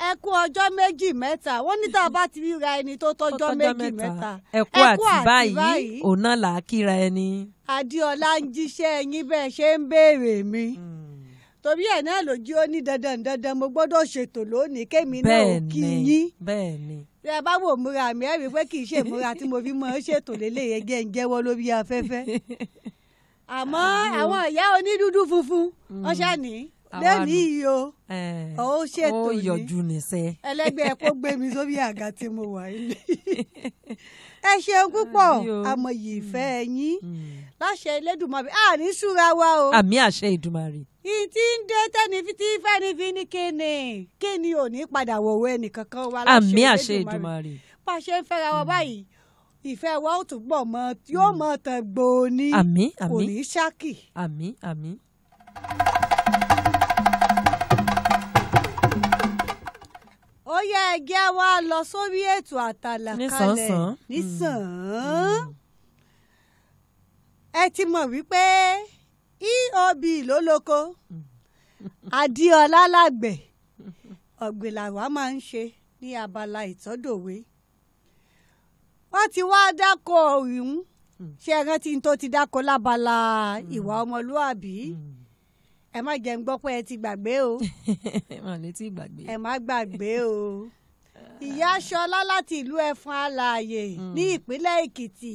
Ẹ kú ọjọ́ méjì mẹ́ta. Wọ́n ní tá a bá ti ríra ẹni tó tọ́jọ́ méjì mẹ́ta. Ẹ kú àti báyìí, òun náà là á kíra ẹni. Adéọlá ń jíṣẹ́ yín bẹ́ẹ̀ ṣe ń béèrè mi. Torí ẹ̀ náà lójú ó ní dandan dandan mo gbọ́dọ̀ ṣètò lónìí kémi náà ò kí yín. Bẹ́ẹ̀ni. Bí ẹ bá wò múra mi, ẹ rí i pé kì í ṣe ìmúra tí mo fi mọ́ ẹ ṣètò lélẹ́yẹ jẹ́ ń jẹ́wọ́ lórí afẹ́fẹ́. Àmọ́ àwọn ìyá onídúdú funfun wọ́n ṣàní lẹ́nìí yìí o, ó ṣètò ní. Ó yọjú nìṣẹ́. Ẹlẹ́gbẹ́ kó gbé mi sórí àga tí mo wà yìí. Ẹ ṣeun púpọ̀, àmọ̀yì ìfẹ́ yín. Láṣẹ Elédùmarè, a ní súra wa o. Àmì àṣẹ Ìdùmarè. Ìtí ń dé tẹ́ni fi tí fẹ́ni fi ní kíni kíni ò ní padà wọ̀wọ́ ẹnìkankan wa láṣẹ Àmì àṣẹ Ìdùmarè. Bá a ṣe ń fẹ́ra wa báyìí, ìfẹ́ wa ó túbọ̀ mọ yóò mọ tàn gbòóní. Àmín àmín. Kò ní ṣákì. Àmín àmín. Ó yẹ ẹ jẹ́ wa lọ sórí ètò àtàlàkalẹ̀ nísàn-án. Ẹ ti mọ̀ wípé EOB ló lóko, Adéọlá lágbẹ̀, ọ̀gbìn làwa máa ń ṣe ní abala ìtọ́dọ̀wé. Wọ́n ti wá dáko ọ̀hún, ṣé ẹ rántí tó ti dáko lábala ìwà ọmọlúàbí? Ẹ má jẹ́ ń gbọ́ pé ẹ ti gbàgbé o. Ẹ má gbàgbé o. Ìyá Ṣọlá láti ìlú Ẹfọ̀n Alààyè ní ìpínlẹ̀ Èkìtì.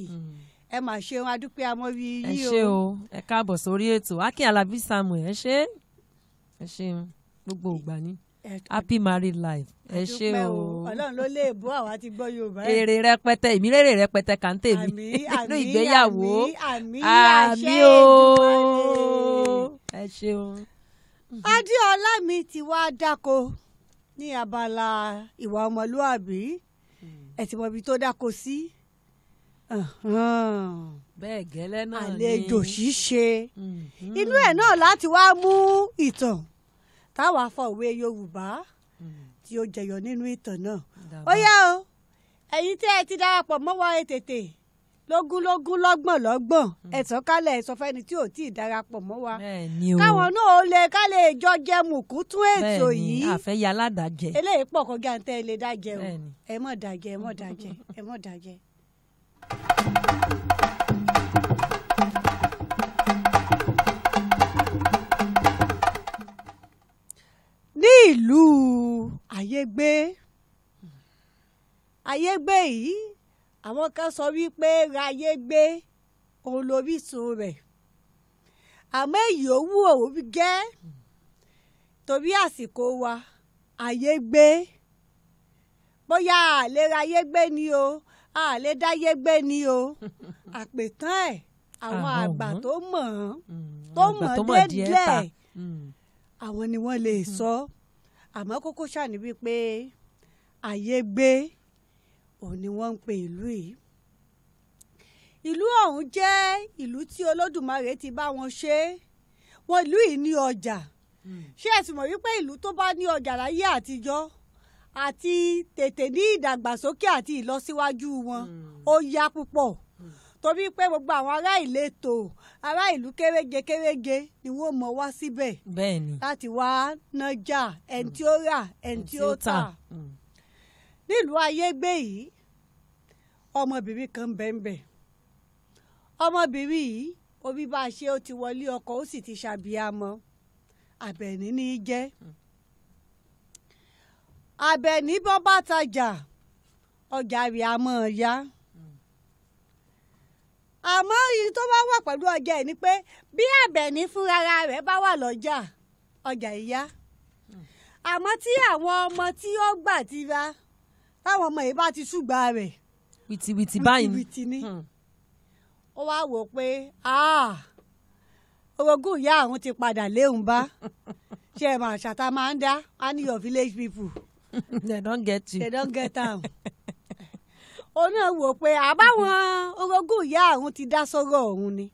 Ẹ mà ṣeun, adúpẹ́ amórí yín o. Ẹ ṣé o, ẹ káàbọ̀ sórí ètò. Akin Alábí Samuel, ẹ ṣé, ẹ ṣeun gbogbo ìgbà ni. Happy married life. Ẹ ṣé o. Ọlọ́run ló lè bọ́ àwa ti gbọ́ Yorùbá. Èrè rẹpẹtẹ, ìmírèrè rẹpẹtẹ kà ń tèmi nínú ìgbéyàwó. Àmín àmín o. Ẹ ṣeun. Adéọlá mi ti wá dáko ní abala ìwà ọmọlúàbí. Ẹ ti mọ ibi tó dáko sí. Bẹ́ẹ̀ gẹ́lẹ́ náà ni àlejò ṣíṣe. Inú ẹ̀ náà láti wá mú ìtàn táwa fọ̀wé Yorùbá tí ó jẹyọ nínú ìtàn náà. Ó yá o, ẹ̀yin tí ẹ ti darapọ̀ mọ́ wa tètè lógúnlógún lọ́gbọ̀n lọ́gbọ̀n ẹ tàn kálẹ̀, ẹ sọ fẹ́ni tí ò tí ì darapọ̀ mọ́ wa káwọn náà ó lè ká lè jọ jẹ mùkútún ètò yìí. Bẹ́ẹ̀ni, àfẹ́yà aládàjẹ. Eléyìí pọ̀ kọjá ń tẹ́ ẹ lè dájẹ o. Ẹ mọ̀ dájẹ, ẹ mọ̀ dájẹ, ẹ mọ̀ dájẹ. Ní ìlú Ayégbé, Ayégbé yìí àwọn kan sọ wípé Ayégbé òun lórísun rẹ̀, àmọ́ èyí ò wù òun jẹ́ torí àsìkò wa. Ayégbé bóyá àlè Ayégbé ni o, àlè dáyégbé ni o, àpètàn ẹ̀ àwọn àgbà tó mọ̀ ọ́n tó mọ̀ délẹ̀ àwọn ni wọ́n lè sọ. Àmọ́ kókó ṣàní wípé Ayégbé òun ni wọ́n ń pe ìlú yìí. Ìlú ọ̀hún jẹ́ ìlú tí Olódùmarè ti bá wọn ṣe. Wọn ìlú yìí ní ọjà. Ṣé ẹ sì mọ̀ wípé ìlú tó bá ní ọjà láyé àtijọ́ àti tètè ní ìdàgbàsókè àti ìlọsíwájú wọn ó yá púpọ̀, torí pé gbogbo àwọn ará ìletò, ará ìlú kéréje kéréje ni wọ́n mọ̀ wá síbẹ̀ láti wá nájà, ẹni tí ó rà, ẹni tí ó tà. Nílùú Ayégbé yìí, ọmọbìnrin kan bẹ́ẹ̀nbẹ́ẹ̀. Ọmọbìnrin yìí orí bá a ṣe ó ti wọlé ọkọ, ó sì ti ṣàbíamọ. Àbẹ̀ní ní í jẹ́. Àbẹ̀ní bọ́ bá tajà, ọjà rẹ̀ á mọ̀ ọ́ yá. Àmọ́ èyí tó bá wà pẹ̀lú ọjà ẹ̀ ni pé bí Àbẹ̀ní fúnra rẹ̀ bá wà lọ́jà, ọjà ìyá. Àmọ́ tí àwọn ọmọ tí ó gbà ti ra, táwọn ọmọ yìí bá ti ṣùgbà rẹ̀ wìtìwìtì báyìí wìtìwìtì ni. Ó wá wò pé orogún ìyá àwọn ti padà léhùn bá. Ṣé ẹ máa ṣàtà máa ń dá á ní your village people. They don't get you. They don't get am. Ó náà wò pé àbáwọn orogún ìyá àwọn ti dá sọ́rọ̀ ọ̀hún ni,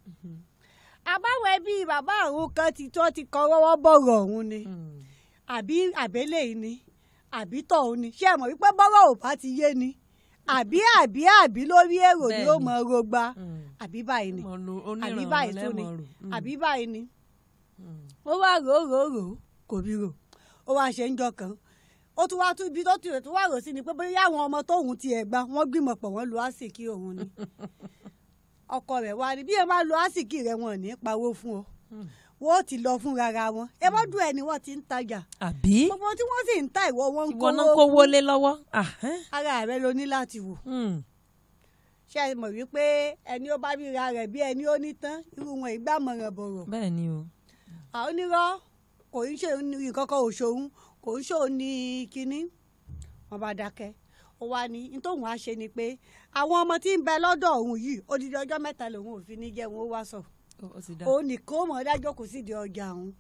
àbáwọn ẹbí bàbá àwọn kan ti tó ti kọ rọ́wọ́ bọ̀rọ̀ ọ̀hún ni, àbí àbẹ́lẹ̀ yìí ni, àbí tọ̀hún ni. Ṣé ẹ mọ̀ wípé bọ́rọ̀ ò bá ti yé ni, àbí àbí àbí lórí èrò ni ó mọ rogba, àbí báyìí ni, àbí báyìí tún ni, àbí báyìí ni. Ó wá rò rò rò kò rí rò. Ó wá ṣe ń jọ kan, Ó tún wá tún ibi tó ti rẹ̀ tó wà rò sí ni pé bóyá àwọn ọmọ tóun ti ẹ̀ gbà wọ́n gbìmọ̀ pọ̀ wọ́n lu àsìkí òun ni. Ọkọ rẹ̀ wá ní bí ẹ bá lu àsìkí rẹ̀ wọn ò ní pawó fún ọ, wọ́n ó ti lọ fún rárá wọn, ẹ bá dùn ẹ ni wọ́n ti ń tajà. Àbí? Gbogbo tí wọ́n sì ń ta ìwọ wọn ń ìwọ náà kówó kówó lé lọ́wọ́. Ara rẹ̀ ló ní láti wò. Ṣé ẹ mọ̀ wípé ẹni ó bá ríra rẹ̀ bí ẹni ó ní tán, irú wọn ìgbàmọ̀ràn bọ̀rọ̀. Bẹ́ẹ̀ ni o. Àwọn onírọ́ kò ń ṣe nǹkan kan ò ṣòun, kò ń ṣòun ní kínní. Wọn bá dákẹ́. Ó wá ní ní tóun á ṣe ni pé àwọn ọmọ tí ń bẹ lọ́dọ̀ òun yìí odidi ọjọ́ 3 lòun ò fi ní jẹ́ wọn ó wá sọ. Ó ti dá. Òun nìkan ó mọ̀ dájọ́ kò sì di ọjà òun.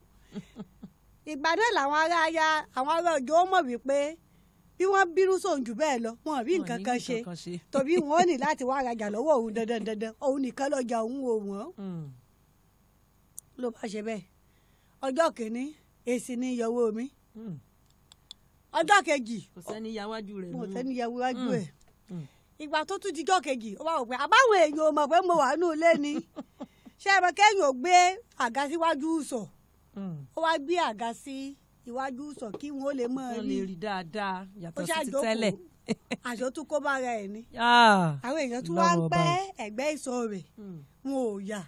Ìgbà náà làwọn ará ya àwọn ará ọjọ́ ó mọ̀ wípé bí wọ́n bínú sóun jù bẹ́ẹ̀ lọ, wọn ò rí nǹkan kan ṣe, torí wọn ò ní láti wá rajà lọ́wọ́ òun dandan dandan, òun nìkan lọ́jà òun ò wọ́n. Ló bá ṣe bẹ́ẹ̀. Ọjọ́ kìíní èsì ní yọwọ́ mi. Ọjọ́ kejì kò sẹ́ni yáwájú rẹ̀ mo sẹ́ni yáwájú ẹ̀. Ìgbà tó tún dijọ́ kejì ó wá wò pé àbáwọn èèyàn ò mọ̀ pé mo wà nù ilé ni. Ṣé ẹ mọ̀ kẹ́yìn ò gbé àga síwájú sọ̀? Ó wá gbé àga sí iwájú sọ̀ kí wọ́n lè mọ̀ rí. Wọ́n lè rí dáadáa yàtọ̀ sí ti ṣàjókòó. tẹ́lẹ̀. Àṣọ tún kó bára ẹ̀ ni. Àwọn èèyàn tún wá ń pẹ́ ẹ̀gbẹ́ ìsọ̀ rẹ̀, wọn ò yà.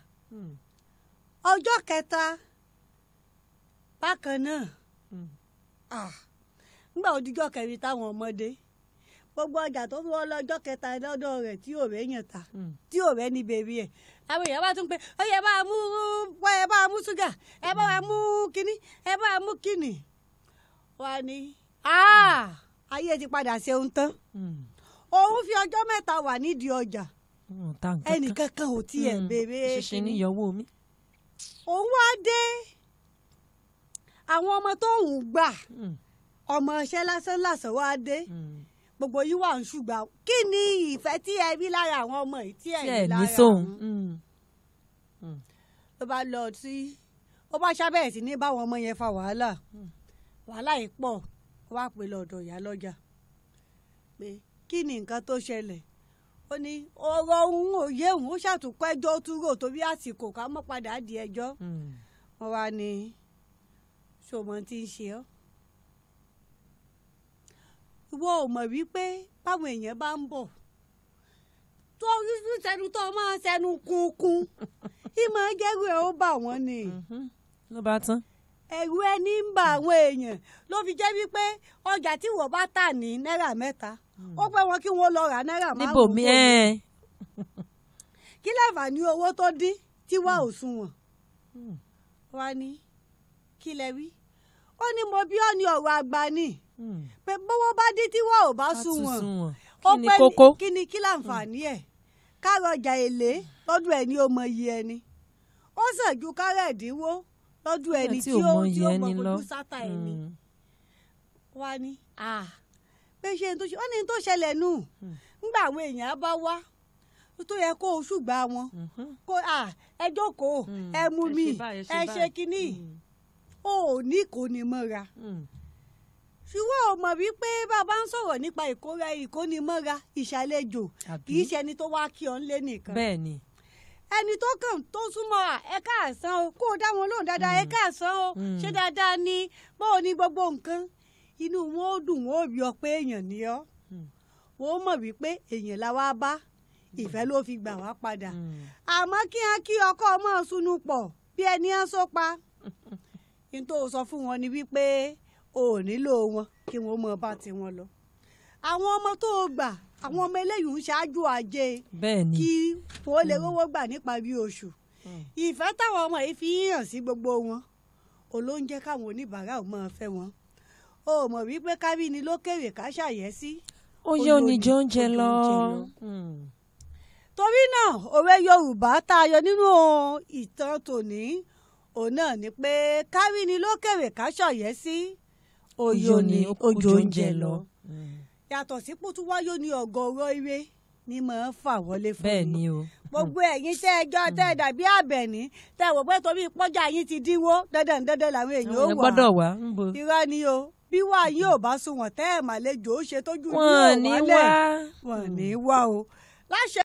Ọjọ́ kẹta bákan náà, nígbà òdìjọ́ kẹrin táwọn ọmọdé gbogbo ọjà tó wọ́ lọ́jọ́ kẹta lọ́dọ̀ rẹ̀ tí ò rẹ́ yàn ta, tí ò rẹ́ ní bèbí ẹ̀, àwọn èèyàn bá tún pé ó yẹ bá mú, ẹ bá mú ṣúgà, ẹ bá mú kínní, ẹ bá mú kínní. Wá ní ayé ti padà ṣe ohun tán. Òun fi ọjọ́ 3 wà nídìí ọjà, ẹnìkankan ò tiẹ̀ béèrè kínní. Òun wá dé, àwọn ọmọ tó ń gbà ọmọ iṣẹ́ lásán lásán wá dé, gbogbo yìí wà ń ṣùgbà. Kí ni ìfẹ́ tí ẹ rí lára àwọn ọmọ yìí tí ẹ rí lára òun? Ló bá lọ sí, ó bá ṣàbẹ̀rẹ̀ sí ní báwọn ọmọ yẹn fa wàhálà. Wàhálà yìí pọ̀. Ó wá pè lọ́dọ̀ ìyá lọ́jà pé kí ni nǹkan tó ṣẹlẹ̀? Ó ní ọ̀rọ̀ òun ò yé òun, ó ṣàtúnkọ́ ẹjọ́ túrò torí àsìkò ká mọ́ padà di ẹjọ́. Wọ́n wá ní ṣòmọ tí ń ṣe ọ́? Ìwọ ò mọ̀ wípé báwọn èèyàn bá ń bọ̀ tó sẹnu tó máa sẹnu kunkun, ìmọ̀ jẹ́rú ẹ̀ ó bà wọ́n ni. Ló bá tán. Ẹ̀rù ẹni ń bà àwọn èèyàn ló fi jẹ́ wípé ọjà tí wọ́n bá tà ní náírà 3, ó pẹ́ wọn kí wọ́n lọ rà náírà 5. Níbòmí ẹ̀. Kí láǹfààní owó tó dín tí wà ò sunwọ̀n? Wá ní kí lẹ wí? Ó ní mo bí ọ ní ọ̀rọ̀ àgbà ni pé bówó bá dín tí wọ́n ò bá sunwọ̀n, ó pẹ́ kókó. Kí ni kí láǹfààní ẹ̀? Kárọ̀ ọjà èlé lọ́dún ẹni ó mọ iye ẹni, ó sàn ju kárọ̀ ẹ̀dínwó lọ́dún ẹni tí ó mọ fojú sátà ẹni. Wá ní pé ṣe tó ṣe ó ní tó ṣẹlẹ̀ nù. Ńgbà àwọn èèyàn bá wá tó yẹ kó o ṣùgbà wọn, kó ẹ jókòó, ẹ mú mi, ẹ ṣe kínní, ó ní kò ní mọ́ra. Ṣùgbọ́n ò mọ̀ wípé bàbá ń sọ̀rọ̀ nípa ìkóra ìkónimọ́ra ìṣàlejò, kì í ṣe ẹni tó wá kí ọ ń lé nìkan. Bẹ́ẹ̀ni. Ẹni tó kàn tó súnmọ́ ẹ káàsán o, kó o dá wọn lóhùn dáadáa, ẹ káàsán o, ṣé dáadáa ni, báwo ni gbogbo nǹkan, inú wọn ó dùn, wọn ó rí ọ pé èèyàn ni ọ. Wọn ó mọ̀ wípé èèyàn la wá bá, ìfẹ́ ló fi gbà wá padà. Àmọ́ kí á kí ọkọ ọmọ sunu pọ̀ bí ẹni á sópa. N tó sọ fún wọn ni wípé o ò nílò wọn, kí wọn mọ bá tiwọn lọ. Àwọn ọmọ tó o gbà, àwọn ọmọ eléyìí ń ṣáájú ajé kí wọn lè rówó gbà nípa bí oṣù. Ìfẹ́ táwọn ọmọ yìí fi hàn sí gbogbo wọn olóúnjẹ káwọn oníbàárà ò máa fẹ́ wọn. O mọ̀ wípé kárí ni lókèrè ká ṣàyẹ́sí. Ó yẹ oníjẹ oúnjẹ lọ. Torí náà òwe Yorùbá tá a yọ nínú ìtàn tòní òun náà ni pé kárí ni lókèrè ká ṣàyẹ́sí, òyò ni ojú oúnjẹ lọ. Yàtọ̀ sí pútú wáyó ní ọ̀gọ̀ọ̀rọ̀ ire ni mò ń fà wọlé fún mi. Bẹ́ẹ̀ni o. Gbogbo ẹ̀yin tẹ́ ẹjọ́ tẹ́ ẹ dàbí Àbẹ̀ní tẹ́ wò pé torí pọ́jà yín ti dínwó dandan dandan làwọn èèyàn ó wà. Gbọ́dọ̀ wá. Irọ́ ni o, bí wàá yín ò bá sunwọ̀n tẹ́ ẹ̀ màlejò ó ṣe tójú ní ò wálẹ̀, wọ́n ní wá o. Láṣẹ.